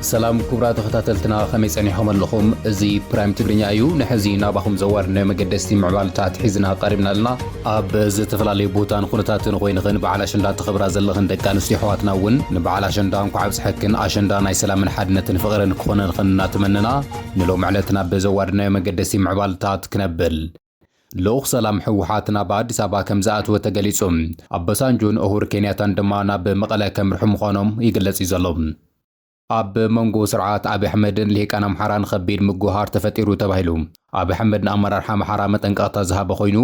ሰላም ክቡራት ተኸታተልትና፣ ከመይ ጸኒሖም ኣለኹም? እዚ ፕራይም ትግርኛ እዩ። ንሕዚ ናባኹም ዘዋርድናዮ መገደስቲ ምዕባልታት ሒዝና ቀሪብና ኣለና። ኣብ ዝተፈላለዩ ቦታን ኩነታትን ኮይንኽን በዓል ኣሸንዳ ተኸብራ ዘለኽን ደቂ ኣንስትዮ ኣሕዋትና እውን ንበዓል ኣሸንዳ እንኳዕ ኣብጽሐክን፣ ኣሸንዳ ናይ ሰላምን ሓድነትን ፍቕርን ክኾነልኽን እናተመነና፣ ንሎም ዕለት ናብ ዘዋርድናዮ መገደስቲ ምዕባልታት ክነብል። ልኡኽ ሰላም ህወሓት ናብ ኣዲስ ኣበባ ከም ዝኣተወ ተገሊጹ። ኣባሳንጆን ኡሁር ኬንያታን ድማ ናብ መቐለ ከምርሑ ምዃኖም ይግለጽ እዩ ዘሎ። ኣብ መንጎ ስርዓት ኣብይ ኣሕመድን ልሂቃን ኣምሓራን ከቢድ ምጉሃር ተፈጢሩ ተባሂሉ። ኣብይ ኣሕመድ ንኣመራርሓ ኣምሓራ መጠንቀቕታ ዝሃበ ኮይኑ፣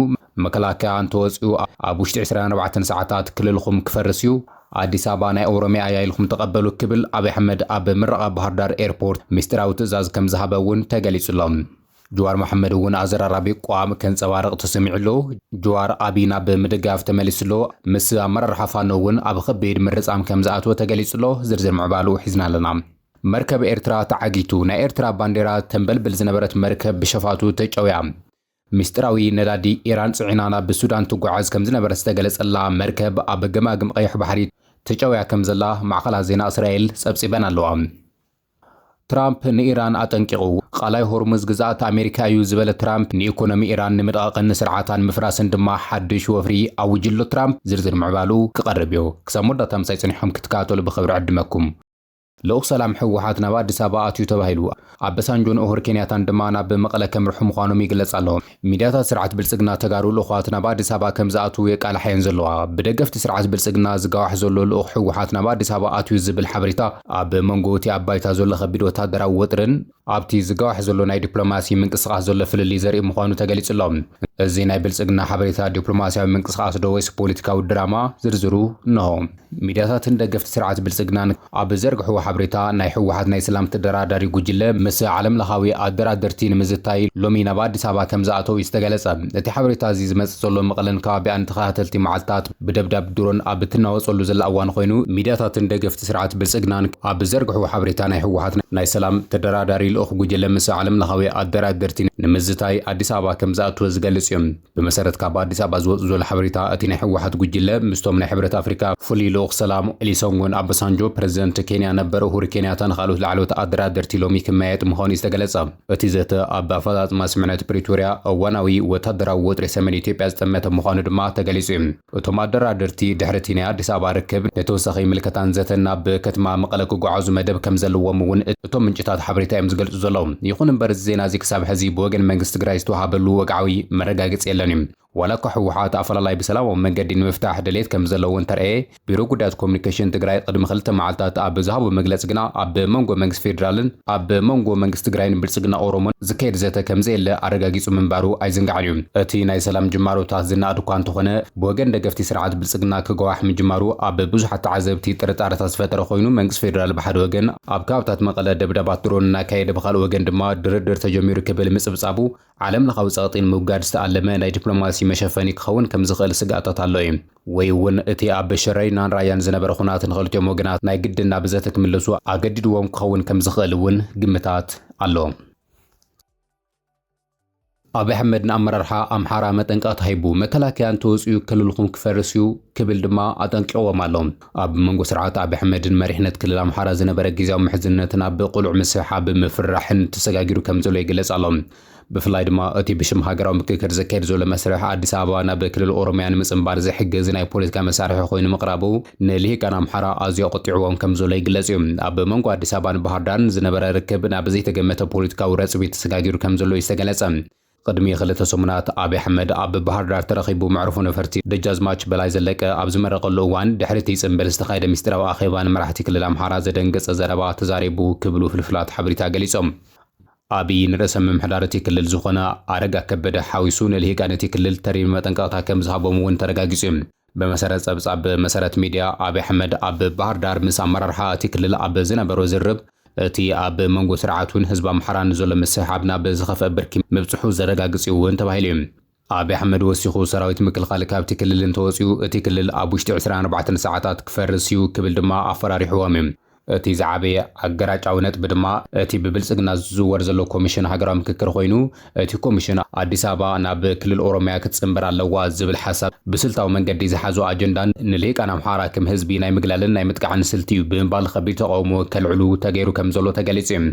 መከላከያ እንተወፂኡ ኣብ ውሽጢ ዕስራን ኣርባዕተን ሰዓታት ክልልኹም ክፈርስ እዩ፣ ኣዲስ ኣበባ ናይ ኦሮሚያ እያ ኢልኩም ተቐበሉ ክብል ኣብይ ኣሕመድ ኣብ ምረቓ ባህር ዳር ኤርፖርት ምስጢራዊ ትእዛዝ ከም ዝሃበ እውን ተገሊጹ ኣሎ። ጅዋር መሓመድ እውን ኣዘራራቢ ኣቋም ከንጸባርቕ ተሰሚዑ ኣሎ። ጅዋር ኣብይ ናብ ምድጋፍ ተመሊሱ ኣሎ። ምስ ኣመራርሓ ፋኖ እውን ኣብ ከቢድ ምርጻም ከም ዝኣተወ ተገሊጹ ኣሎ። ዝርዝር ምዕባሉ ሒዝና ኣለና። መርከብ ኤርትራ ተዓጊቱ። ናይ ኤርትራ ባንዴራ ተንበልብል ዝነበረት መርከብ ብሸፋቱ ተጨውያ። ምስጢራዊ ነዳዲ ኢራን ጽዒና ናብ ሱዳን ትጓዓዝ ከም ዝነበረት ዝተገለጸላ መርከብ ኣብ ገማግም ቀይሕ ባሕሪ ተጨውያ ከም ዘላ ማዕኸናት ዜና እስራኤል ጸብጺበን ኣለዋ። ትራምፕ ንኢራን ኣጠንቂቑ። ቃላይ ሆርሙዝ ግዝኣት ኣሜሪካ እዩ ዝበለ ትራምፕ፣ ንኢኮኖሚ ኢራን ንምድቓቕን ንስርዓታ ንምፍራስን ድማ ሓድሽ ወፍሪ ኣዊጁ ኣሎ ትራምፕ። ዝርዝር ምዕባሉ ክቐርብ እዩ። ክሳብ መወዳእታ ምሳይ ጸኒሖም ክትከታተሉ ብኽብሪ ዕድመኩም። ልኡኽ ሰላም ህወሓት ናብ ኣዲስ ኣበባ ኣትዩ ተባሂሉ። ኣባሳንጆን ኡሁር ኬንያታን ድማ ናብ መቐለ ከምርሑ ምዃኖም ይግለጽ ኣሎ። ሚድያታት ስርዓት ብልጽግና ተጋሩ ልኡኻት ናብ ኣዲስ ኣበባ ከም ዝኣትዉ የቃልሓ እየን ዘለዋ። ብደገፍቲ ስርዓት ብልጽግና ዝጋዋሕ ዘሎ ልኡኽ ህወሓት ናብ ኣዲስ ኣበባ ኣትዩ ዝብል ሓበሬታ ኣብ መንጎ እቲ ኣብ ባይታ ዘሎ ከቢድ ወታደራዊ ወጥርን ኣብቲ ዝጋዋሕ ዘሎ ናይ ዲፕሎማሲ ምንቅስቓስ ዘሎ ፍልልይ ዘርኢ ምዃኑ ተገሊጹ ኣሎ። እዚ ናይ ብልጽግና ሓበሬታ ዲፕሎማሲያዊ ምንቅስቓስ ዶ ወይስ ፖለቲካዊ ድራማ? ዝርዝሩ እንሆ። ሚድያታትን ደገፍቲ ስርዓት ብልጽግናን ኣብ ዘርግሕዎ ሓበሬታ፣ ናይ ህወሓት ናይ ሰላም ተደራዳሪ ጉጅለ ምስ ዓለምለኻዊ ኣደራደርቲ ንምዝታይ ሎሚ ናብ ኣዲስ ኣበባ ከም ዝኣተው እዩ ዝተገለጸ። እቲ ሓበሬታ እዚ ዝመጽእ ዘሎ መቐለን ከባቢኣን ተኸታተልቲ መዓልታት ብደብዳብ ድሮን ኣብ እትናወጸሉ ዘላ እዋን ኮይኑ፣ ሚድያታትን ደገፍቲ ስርዓት ብልጽግናን ኣብ ዘርግሕዎ ሓበሬታ፣ ናይ ህወሓት ናይ ሰላም ተደራዳሪ ልኡኽ ጉጅለ ምስ ዓለምለኻዊ ኣደራደርቲ ንምዝታይ ኣዲስ ኣበባ ከም ዝኣተወ ዝገልጽ እዩ። ብመሰረት ካብ ኣዲስ ኣበባ ዝወጽእ ዘሎ ሓበሬታ፣ እቲ ናይ ህወሓት ጉጅለ ምስቶም ናይ ሕብረት ኣፍሪካ ፍሉይ ልኡኽ ሰላም ኦሉሰጉን ኦባሳንጆ፣ ፕረዚደንት ኬንያ ነበር ኡሁሩ ኬንያታን ካልኦት ላዕለዎት ኣደራደርቲ ሎሚ ክመያየጥ ምዃኑ እዩ ዝተገለጸ። እቲ ዘተ ኣብ ኣፈጻጽማ ስምምዕነት ፕሪቶርያ፣ እዋናዊ ወታደራዊ ወጥሪ ሰሜን ኢትዮጵያ ዝጠመተ ምዃኑ ድማ ተገሊጹ እዩ። እቶም ኣደራደርቲ ድሕሪ እቲ ናይ ኣዲስ ኣበባ ርክብ ንተወሳኺ ምልከታን ዘተን ናብ ከተማ መቐለ ክጓዓዙ መደብ ከም ዘለዎም እውን እቶም ምንጭታት ሓበሬታ እዮም ዝገልጹ ዘለዉ። ይኹን እምበር እዚ ዜና እዚ ክሳብ ሕዚ ብወገን መንግስቲ ትግራይ ዝተዋሃበሉ ወግዓዊ መረጋገጺ የለን እዩ። ዋላ እኳ ህወሓት ኣፈላላይ ብሰላማዊ መንገዲ ንምፍታሕ ድሌት ከም ዘለዎ እንተርኣየ፣ ቢሮ ጉዳያት ኮሙኒኬሽን ትግራይ ቅድሚ ክልተ መዓልታት ኣብ ዝሃቦ መግለጺ ግና ኣብ መንጎ መንግስቲ ፌዴራልን ኣብ መንጎ መንግስቲ ትግራይን ብልጽግና ኦሮሞን ዝካየድ ዘተ ከም ዘየለ ኣረጋጊጹ ምንባሩ ኣይዝንጋዕን እዩ። እቲ ናይ ሰላም ጅማሮታት ዝነኣድ እኳ እንተኾነ፣ ብወገን ደገፍቲ ስርዓት ብልጽግና ክገዋሕ ምጅማሩ ኣብ ብዙሓት ተዓዘብቲ ጥርጣረታት ዝፈጠረ ኮይኑ፣ መንግስቲ ፌዴራል ብሓደ ወገን ኣብ ከባብታት መቐለ ደብዳባት ድሮን እናካየደ፣ ብኻልእ ወገን ድማ ድርድር ተጀሚሩ ክብል ምጽብጻቡ፣ ዓለም ለኻዊ ጸቕጢ ንምውጋድ ዝተኣለመ ናይ ዲፕሎማሲ መሸፈኒ ክኸውን ከም ዝኽእል ስግኣታት ኣሎ እዩ። ወይ እውን እቲ ኣብ ሽረይናን ራያን ዝነበረ ኩናት ንኽልቲኦም ወገናት ናይ ግድን ናብ ዘተ ክምለሱ ኣገዲድዎም ክኸውን ከም ዝኽእል እውን ግምታት ኣሎ። ኣብይ ኣሕመድ ንኣመራርሓ ኣምሓራ መጠንቀቕታ ሂቡ። መከላከያ እንተወፂኡ ክልልኹም ክፈርስ እዩ ክብል ድማ ኣጠንቂቕዎም ኣሎ። ኣብ መንጎ ስርዓት ኣብይ ኣሕመድን መሪሕነት ክልል ኣምሓራ ዝነበረ ግዝያዊ ምሕዝነት ናብ ቅሉዕ ምስሕሓብ ምፍርራሕን ተሰጋጊሩ ከም ዘሎ ይግለጽ ኣሎ። ብፍላይ ድማ እቲ ብሽም ሃገራዊ ምክክር ዝካየድ ዘሎ መስርሕ ኣዲስ ኣበባ ናብ ክልል ኦሮሚያ ንምጽንባር ዝሕግዝ ናይ ፖለቲካ መሳርሒ ኮይኑ ምቕራቡ ንልሂቃን ኣምሓራ ኣዝዩ ኣቖጢዕዎም ከም ዘሎ ይግለጽ እዩ። ኣብ መንጎ ኣዲስ ኣበባን ባህር ዳርን ዝነበረ ርክብ ናብ ዘይተገመተ ፖለቲካዊ ረጽቢ ተሰጋጊሩ ከም ዘሎ እዩ ዝተገለጸ። ቅድሚ ክልተ ሰሙናት ኣብይ ኣሕመድ ኣብ ባህር ዳር ተረኺቡ መዕርፎ ነፈርቲ ደጃዝማች በላይ ዘለቀ ኣብ ዝመረቐሉ እዋን፣ ድሕሪ እቲ ጽንብል ዝተኻየደ ምስጢራዊ ኣኼባ ንመራሕቲ ክልል ኣምሓራ ዘደንገጸ ዘረባ ተዛሪቡ ክብሉ ፍልፍላት ሓበሬታ ገሊጾም። ኣብይ ንርእሰ ምምሕዳር እቲ ክልል ዝኾነ ኣረጋ ከበደ ሓዊሱ ንልሂቃን እቲ ክልል ተሪር መጠንቀቕታ ከም ዝሃቦም እውን ተረጋጊጹ እዩ። ብመሰረት ጸብጻብ መሰረት ሚድያ፣ ኣብይ ኣሕመድ ኣብ ባህር ዳር ምስ ኣመራርሓ እቲ ክልል ኣብ ዝነበሮ ዝርብ፣ እቲ ኣብ መንጎ ስርዓቱን ህዝቢ ኣምሓራን ዘሎ ምስሕሓብ ናብ ዝኸፍአ ብርኪ ምብጽሑ ዘረጋግጽ እዩ እውን ተባሂሉ እዩ። ኣብይ ኣሕመድ ወሲኹ፣ ሰራዊት ምክልኻል ካብቲ ክልል እንተወጺኡ፣ እቲ ክልል ኣብ ውሽጢ ዕስራን ኣርባዕተን ሰዓታት ክፈርስ እዩ ክብል ድማ ኣፈራሪሕዎም እዩ። እቲ ዝዓበየ ኣገራጫዊ ነጥቢ ድማ እቲ ብብልጽግና ዝዝወር ዘሎ ኮሚሽን ሃገራዊ ምክክር ኮይኑ፣ እቲ ኮሚሽን ኣዲስ ኣበባ ናብ ክልል ኦሮሚያ ክትጽንበር ኣለዋ ዝብል ሓሳብ ብስልታዊ መንገዲ ዝሓዞ ኣጀንዳን ንልሂቃን ኣምሓራ ከም ህዝቢ ናይ ምግላልን ናይ ምጥቃዕን ስልቲ እዩ ብምባል ከቢድ ተቃውሞ ከልዕሉ ተገይሩ ከም ዘሎ ተገሊጹ እዩ።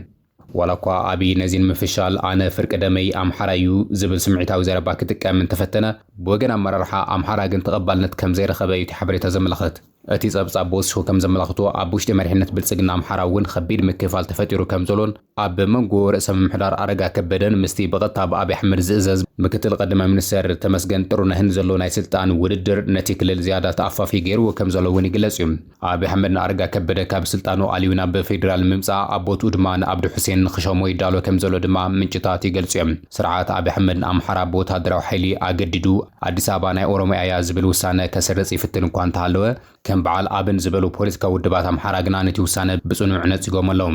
ዋላ እኳ ኣብይ ነዚ ንምፍሻል ኣነ ፍርቂ ደመይ ኣምሓራ እዩ ዝብል ስምዒታዊ ዘረባ ክጥቀም እንተፈተነ፣ ብወገን ኣመራርሓ ኣምሓራ ግን ተቐባልነት ከም ዘይረኸበ እዩ እቲ ሓበሬታ ዘመላኽት። እቲ ጸብጻብ ብወሲኹ ከም ዘመላኽቶ፣ ኣብ ውሽጢ መሪሕነት ብልጽግና ኣምሓራ እውን ከቢድ ምክፋል ተፈጢሩ ከም ዘሎን ኣብ መንጎ ርእሰ ምምሕዳር ኣረጋ ከበደን ምስቲ ብቐጥታ ብኣብይ ኣሕመድ ዝእዘዝ ምክትል ቀዳማይ ሚኒስተር ተመስገን ጥሩነህን ዘሎ ናይ ስልጣን ውድድር ነቲ ክልል ዝያዳ ተኣፋፊ ገይርዎ ከም ዘሎ እውን ይግለጽ እዩ። ኣብይ ኣሕመድ ንኣረጋ ከበደ ካብ ስልጣኑ ኣልዩ ናብ ፌዴራል ምምጻእ ኣብ ቦትኡ ድማ ንኣብዱ ሑሴን ንኽሸሞ ይዳሎ ከም ዘሎ ድማ ምንጭታት ይገልጹ እዮም። ስርዓት ኣብይ ኣሕመድ ንኣምሓራ ብወታደራዊ ሓይሊ ኣገዲዱ ኣዲስ ኣበባ ናይ ኦሮሚያ እያ ዝብል ውሳነ ከስርጽ ይፍትን እኳ እንተሃለወ፣ ከም በዓል ኣብን ዝበሉ ፖለቲካዊ ውድባት ኣምሓራ ግና ነቲ ውሳነ ብጽኑዕ ነጺጎም ኣለዉ።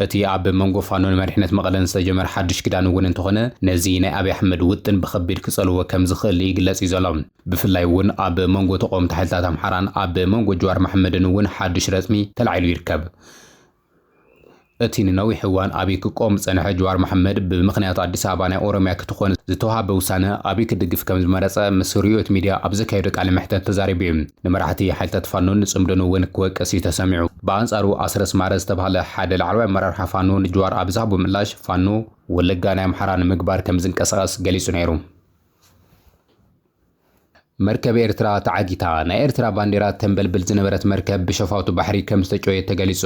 እቲ ኣብ መንጎ ፋኖን መሪሕነት መቐለን ዝተጀመረ ሓድሽ ክዳን እውን እንተኾነ፣ ነዚ ናይ ኣብይ ኣሕመድ ውጥን ብኸቢድ ክጸልዎ ከም ዝኽእል ይግለጽ እዩ ዘሎ። ብፍላይ እውን ኣብ መንጎ ተቃወምቲ ሓይልታት ኣምሓራን ኣብ መንጎ ጀዋር መሓመድን እውን ሓድሽ ረጽሚ ተላዒሉ ይርከብ። እቲ ንነዊሕ እዋን ኣብይ ክቆም ዝጸንሐ ጀዋር መሓመድ፣ ብምኽንያት ኣዲስ ኣበባ ናይ ኦሮሚያ ክትኾን ዝተዋሃበ ውሳነ ኣብይ ክድግፍ ከም ዝመረጸ ምስ ሪዮት ሚድያ ኣብ ዘካየዶ ቃለ መሕተት ተዛሪቡ እዩ። ንመራሕቲ ሓይልታት ፋኖን ንጽምዶን እውን ክወቅስ እዩ ተሰሚዑ። ብኣንጻሩ ኣስረስ ማረ ዝተባህለ ሓደ ላዕለዋይ ኣመራርሓ ፋኖ ንጀዋር ኣብ ዝሃቦ ምላሽ፣ ፋኖ ወለጋ ናይ ኣምሓራ ንምግባር ከም ዝንቀሳቐስ ገሊጹ ነይሩ። መርከብ ኤርትራ ተዓጊታ። ናይ ኤርትራ ባንዴራ ተንበልብል ዝነበረት መርከብ ብሸፋቱ ባሕሪ ከም ዝተጨወየት ተገሊጹ።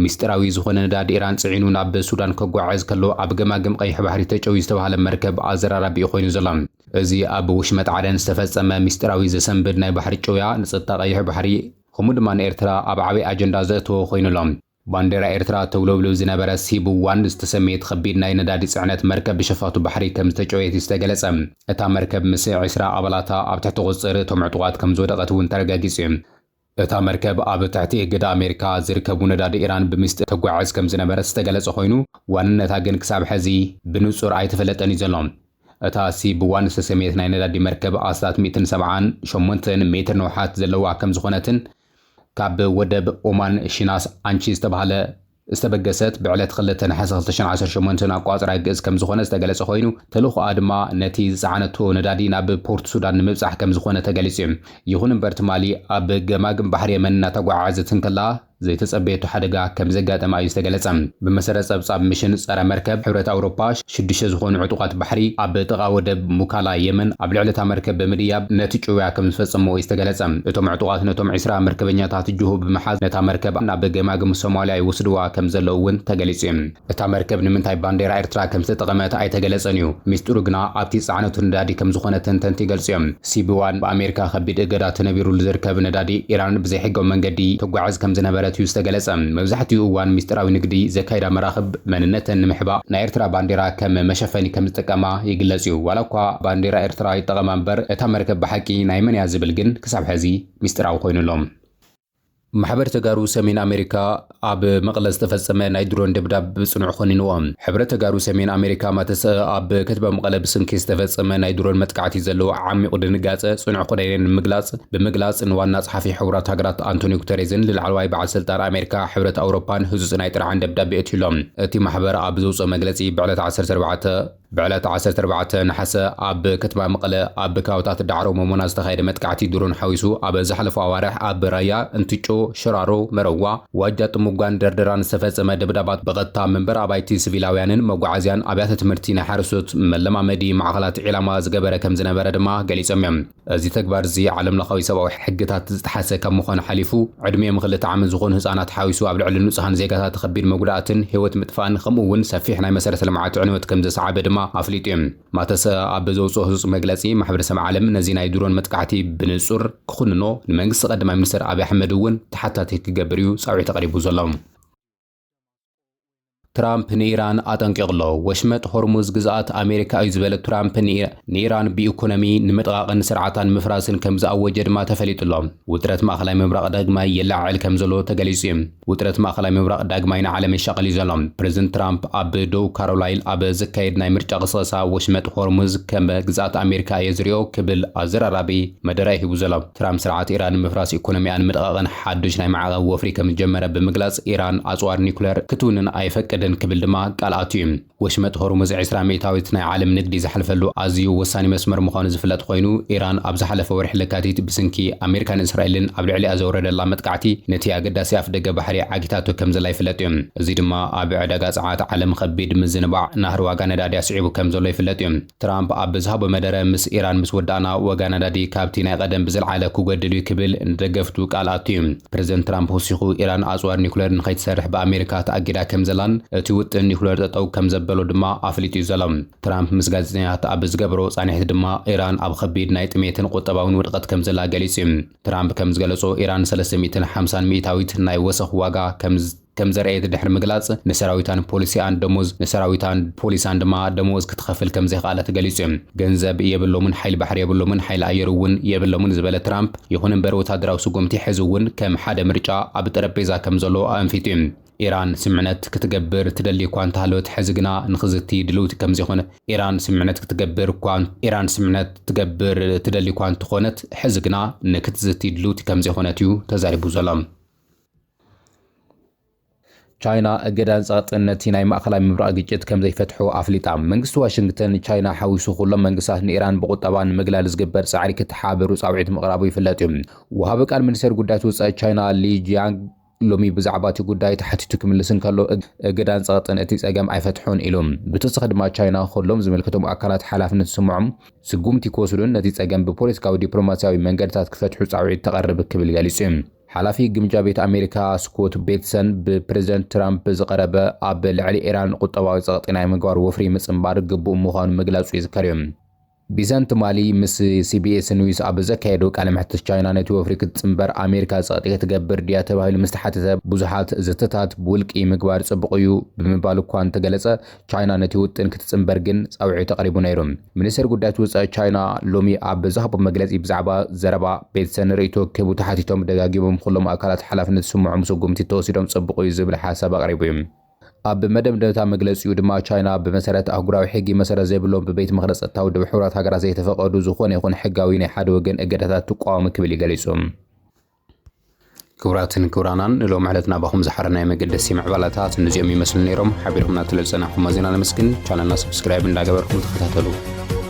ሚስጢራዊ ዝኾነ ነዳዲ ኢራን ጽዒኑ ናብ ሱዳን ከጓዓዝ ከሎ ኣብ ገማግም ቀይሕ ባሕሪ ተጨውዩ ዝተባህለ መርከብ ኣዘራራቢኡ ኮይኑ ዘሎ። እዚ ኣብ ውሽመጥ ዓደን ዝተፈጸመ ሚስጢራዊ ዘሰንብድ ናይ ባሕሪ ጨውያ ንጸጥታ ቀይሕ ባሕሪ፣ ከምኡ ድማ ንኤርትራ ኣብ ዓቢ ኣጀንዳ ዘእተወ ኮይኑ ኣሎ። ባንዴራ ኤርትራ ተውለብልብ ዝነበረ ሲቡ ዋን ዝተሰመየት ከቢድ ናይ ነዳዲ ጽዕነት መርከብ ብሸፋቱ ባሕሪ ከም ዝተጨወየት እዩ ዝተገለጸ። እታ መርከብ ምስ ዕስራ ኣባላታ ኣብ ትሕቲ ቁጽጽር እቶም ዕጡቓት ከም ዝወደቐት እውን ተረጋጊጹ እዩ። እታ መርከብ ኣብ ትሕቲ እገዳ ኣሜሪካ ዝርከቡ ነዳዲ ኢራን ብምስጢር ተጓዓዝ ከም ዝነበረት ዝተገለጸ ኮይኑ፣ ዋንነታ ግን ክሳብ ሕዚ ብንጹር ኣይተፈለጠን እዩ ዘሎ። እታ ሲቡ ዋን ዝተሰመየት ናይ ነዳዲ መርከብ ኣስታት ሚእትን ሰብዓን ሸሞንተን ሜትር ንውሓት ዘለዋ ከም ዝኾነትን፣ ካብ ወደብ ኦማን ሺናስ ኣንቺ ዝተባህለ ዝተበገሰት ብዕለት ክልተ ነሓሰ ክልተ ሽሕን ዓሰርተ ሸሞንተን ኣቋጽራ ግእዝ ከም ዝኾነ ዝተገለጸ ኮይኑ፣ ተልእኾኣ ድማ ነቲ ዝጸዓነቶ ነዳዲ ናብ ፖርት ሱዳን ንምብጻሕ ከም ዝኾነ ተገሊጹ እዩ። ይኹን እምበር ትማሊ ኣብ ገማግም ባሕሪ የመን እናተጓዓዘት እንከላ ዘይተጸበየቶ ሓደጋ ከም ዘጋጠማ እዩ ዝተገለጸ። ብመሰረት ጸብጻብ ሚሽን ጸረ መርከብ ሕብረት ኣውሮፓ፣ ሽዱሽተ ዝኾኑ ዕጡቓት ባሕሪ ኣብ ጥቓ ወደብ ሙካላ የመን ኣብ ልዕሊ እታ መርከብ ብምድያብ ነቲ ጭውያ ከም ዝፈጸምዎ እዩ ዝተገለጸ። እቶም ዕጡቓት ነቶም ዕስራ መርከበኛታት ጅሆ ብምሓዝ ነታ መርከብ ናብ ገማግም ሶማልያ ይወስድዋ ከም ዘለዉ እውን ተገሊጹ እዩ። እታ መርከብ ንምንታይ ባንዴራ ኤርትራ ከም ዝተጠቐመት ኣይተገለጸን እዩ። ሚስጥሩ ግና ኣብቲ ዝጸዓነቶ ነዳዲ ከም ዝኾነ ተንተንቲ ይገልጹ እዮም። ሲቢ ዋን ብኣሜሪካ ከቢድ እገዳ ተነቢሩሉ ዝርከብ ነዳዲ ኢራን ብዘይሕጋዊ መንገዲ ትጓዓዝ ከም ዝነበረት እዩ ዝተገለጸ። መብዛሕትኡ እዋን ሚስጥራዊ ንግዲ ዘካይዳ መራኽብ መንነተን ንምሕባእ ናይ ኤርትራ ባንዴራ ከም መሸፈኒ ከም ዝጥቀማ ይግለጽ እዩ። ዋላ እኳ ባንዴራ ኤርትራ ይጠቐማ እምበር፣ እታ መርከብ ብሓቂ ናይ መን እያ ዝብል ግን ክሳብ ሕዚ ሚስጥራዊ ኮይኑ ኣሎ። ማሕበር ተጋሩ ሰሜን ኣሜሪካ ኣብ መቐለ ዝተፈጸመ ናይ ድሮን ደብዳብ ብጽኑዕ ኮኒንዎ። ሕብረት ተጋሩ ሰሜን ኣሜሪካ ማተሰ ኣብ ከተማ መቐለ ብስንኪ ዝተፈጸመ ናይ ድሮን መጥቃዕቲ ዘለዎ ዓሚቑ ድንጋጸ ጽኑዕ ኮነነ ንምግላጽ ብምግላጽ ንዋና ጸሓፊ ሕቡራት ሃገራት ኣንቶኒዮ ጉተሬዝን ንላዕለዋይ በዓል ስልጣን ኣሜሪካ፣ ሕብረት ኣውሮፓን ህጹጽ ናይ ጥርዓን ደብዳቤ እትዩሎም። እቲ ማሕበር ኣብ ዘውጽኦ መግለጺ ብዕለት ዓሰርተ ኣርባዕተ ብዕለት ዓሰርተ ኣርባዕተ ነሓሰ ኣብ ከተማ መቐለ ኣብ ከባብታት ዳዕሮ መሞና ዝተኻየደ መጥቃዕቲ ድሮን ሓዊሱ ኣብ ዝሓለፉ ኣዋርሕ ኣብ ራያ፣ እንትጮ፣ ሽራሮ፣ መረዋ፣ ዋጃ ጥሙጋን ደርደራን ዝተፈጸመ ደብዳባት ብቐጥታ መንበር ኣባይቲ ሲቪላውያንን መጓዓዝያን ኣብያተ ትምህርቲ ናይ ሓረስቶት መለማመዲ ማዕኸላት ዒላማ ዝገበረ ከም ዝነበረ ድማ ገሊጾም እዮም። እዚ ተግባር እዚ ዓለም ለኻዊ ሰብኣዊ ሕግታት ዝጠሓሰ ካብ ምዃኑ ሓሊፉ ዕድሚኦም ክልተ ዓመት ዝኾኑ ህጻናት ሓዊሱ ኣብ ልዕሊ ንጹሃን ዜጋታት ከቢድ መጉዳእትን ህይወት ምጥፋእን ከምኡ እውን ሰፊሕ ናይ መሰረተ ልምዓት ዕንወት ከም ዘስዓበ ድማ ኣፍሊጡ እዩ። ማተሰ ኣብ ዘውፅኦ ህፁፅ መግለፂ ማሕበረሰብ ዓለም ነዚ ናይ ድሮን መጥቃዕቲ ብንፁር ክኹንኖ ንመንግስቲ ቀዳማይ ሚኒስትር ኣብይ ኣሕመድ እውን ተሓታቲ ክገብር እዩ ፃውዒት ኣቕሪቡ ዘሎ። ትራምፕ ንኢራን ኣጠንቂቑ ኣሎ። ወሽመጥ ሆርሙዝ ግዝኣት ኣሜሪካ እዩ ዝበለ ትራምፕ ንኢ-፣ ንኢራን ብኢኮኖሚ ንምጥቓቕን ስርዓታን ምፍራስን ከም ዝኣወጀ ድማ ተፈሊጡ ኣሎ። ውጥረት ማእኸላይ ምብራቕ ዳግማይ የለዓዕል ከም ዘሎ ተገሊጹ እዩ። ውጥረት ማእኸላይ ምብራቕ ዳግማይ ንዓለም የሻቕል እዩ ዘሎ። ፕሬዝደንት ትራምፕ ኣብ ደቡብ ካሮላይን ኣብ ዝካየድ ናይ ምርጫ ቅስቀሳ ወሽመጥ ሆርሙዝ ከም ግዝኣት ኣሜሪካ እየ ዝሪኦ ክብል ኣዘራራቢ መደረ ሂቡ ዘሎ። ትራምፕ ስርዓት ኢራን ንምፍራስ ኢኮኖሚኣን ምጥቓቕን ሓዱሽ ናይ ማዕቐብ ወፍሪ ከም ዝጀመረ ብምግላጽ ኢራን ኣጽዋር ኒኩለር ክትውንን ኣይፈቅድን ክብል ድማ ቃል ኣትዩ እዩ። ወሽመጥ ሆርሙዝ ዕስራ ሚእታዊት ናይ ዓለም ንግዲ ዝሓልፈሉ ኣዝዩ ወሳኒ መስመር ምዃኑ ዝፍለጥ ኮይኑ፣ ኢራን ኣብ ዝሓለፈ ወርሒ ለካቲት ብስንኪ ኣሜሪካን እስራኤልን ኣብ ልዕሊኣ ዘውረደላ መጥቃዕቲ ነቲ ኣገዳሲ ኣፍደገ ባሕሪ ዓጊታቶ ከም ዘላ ይፍለጥ እዩ። እዚ ድማ ኣብ ዕዳጋ ጸዓት ዓለም ከቢድ ምዝንባዕ ናህሪ ዋጋ ነዳዲ ኣስዒቡ ከም ዘሎ ይፍለጥ እዩ። ትራምፕ ኣብ ዝሃቦ መደረ ምስ ኢራን ምስ ወዳእና ዋጋ ነዳዲ ካብቲ ናይ ቀደም ብዝለዓለ ክጎድል እዩ ክብል ንደገፍቱ ቃል ኣትዩ እዩ። ፕሬዝደንት ትራምፕ ወሲኹ ኢራን ኣጽዋር ኒኩለር ንኸይትሰርሕ ብኣሜሪካ ተኣጊዳ ከም ዘላን እቲ ውጥን ኒኩለር ጠጠው ከም ዘበሎ ድማ ኣፍሊጡ እዩ ዘሎ። ትራምፕ ምስ ጋዜጠኛታት ኣብ ዝገበሮ ጻንሒት ድማ ኢራን ኣብ ከቢድ ናይ ጥሜትን ቁጠባውን ውድቀት ከም ዘላ ገሊጹ እዩ። ትራምፕ ከም ዝገለጾ ኢራን ሰለስተ ሚእትን ሓምሳን ሚእታዊት ናይ ወሰኽ ዋጋ ከም ከም ዘርኣየት ድሕሪ ምግላጽ ንሰራዊታን ፖሊሲኣን ደሞዝ ንሰራዊታን ፖሊሳን ድማ ደሞዝ ክትኸፍል ከም ዘይከኣለት ገሊጹ እዩ። ገንዘብ የብሎምን፣ ሓይሊ ባሕሪ የብሎምን፣ ሓይሊ ኣየር እውን የብሎምን ዝበለ ትራምፕ፣ ይኹን እምበር ወታደራዊ ስጉምቲ ሕዚ እውን ከም ሓደ ምርጫ ኣብ ጠረጴዛ ከም ዘሎ ኣንፊቱ እዩ። ኢራን ስምዕነት ክትገብር ትደሊ እኳ እንተሃለወት፣ ሕዚ ግና ንክዝቲ ድልውቲ ከም ዘይኮነ ኢራን ስምዕነት ክትገብር እኳ ኢራን ስምዕነት ትገብር ትደሊ እኳ እንተኾነት፣ ሕዚ ግና ንክትዝቲ ድልውቲ ከም ዘይኮነት እዩ ተዛሪቡ ዘሎ። ቻይና እገዳን ጸቕጥን ነቲ ናይ ማእኸላይ ምብራቕ ግጭት ከም ዘይፈትሑ ኣፍሊጣ። መንግስቲ ዋሽንግተን ቻይና ሓዊሱ ኩሎም መንግስታት ንኢራን ብቁጠባ ንምግላል ዝግበር ጻዕሪ ክተሓባበሩ ጻውዒት ምቕራቡ ይፍለጥ እዩ። ወሃቢ ቃል ሚኒስቴር ጉዳያት ወጻኢ ቻይና ሊ ጂያንግ ሎሚ ብዛዕባ እቲ ጉዳይ ተሓቲቱ ክምልስ እንከሎ፣ እግ-፣ እገዳን ጸቕጥን እቲ ጸገም ኣይፈትሑን ኢሉ። ብተወሳኺ ድማ ቻይና ኩሎም ዝምልከቶም ኣካላት ሓላፍነት ዝስምዖም ስጉምቲ ክወስዱን ነቲ ጸገም ብፖለቲካዊ ዲፕሎማሲያዊ መንገድታት ክፈትሑ ጻውዒት ተቐርብ ክብል ገሊጹ እዩ። ሓላፊ ግምጃ ቤት ኣሜሪካ ስኮት ቤትሰን ብፕሬዝደንት ትራምፕ ዝቐረበ ኣብ ልዕሊ ኢራን ቁጠባዊ ጸቕጢ ናይ ምግባር ወፍሪ ምጽንባር ግቡእ ምዃኑ ምግላጹ ይዝከር እዩ። ቢሰንት ማሊ ምስ ሲቢኤስ ኒውስ ኣብ ዘካየዶ ቃለ መሕትት ቻይና ነቲ ወፍሪ ክትጽንበር ኣሜሪካ ጸቕጢ ክትገብር ድያ ተባሂሉ ምስ ተሓተተ ብዙሓት ዘተታት ብውልቂ ምግባር ጽቡቕ እዩ ብምባል እኳ እንተገለጸ ቻይና ነቲ ውጥን ክትጽንበር ግን ጻውዒት ኣቕሪቡ ነይሩ። ሚኒስቴር ጉዳያት ወጻኢ ቻይና ሎሚ ኣብ ዝሃቦ መግለጺ ብዛዕባ ዘረባ ቤትሰን ርእይቶ ክህቡ ተሓቲቶም ደጋጊሞም ኩሎም ኣካላት ሓላፍነት ዝስምዖም ስጉምቲ ተወሲዶም ጽቡቕ እዩ ዝብል ሓሳብ ኣቕሪቡ እዩ። ኣብ መደምደምታ መግለጺኡ ድማ ቻይና ብመሰረት ኣህጉራዊ ሕጊ መሰረት ዘይብሎም ብቤት ምኽሪ ጸጥታ ውድብ ሕቡራት ሃገራት ዘይተፈቐዱ ዝኾነ ይኹን ሕጋዊ ናይ ሓደ ወገን እገዳታት ትቃወም ክብል እዩ ገሊጹ። ክቡራትን ክቡራናን ንሎም ዕለት ናባኹም ዝሓረናዮ መገደሲ ምዕባላታት ነዚኦም ይመስሉ ነይሮም። ሓቢርኩምና ትለዝጸናኹም ኣዚና ነመስግን። ቻነልና ሰብስክራይብ እንዳገበርኩም ተኸታተሉ።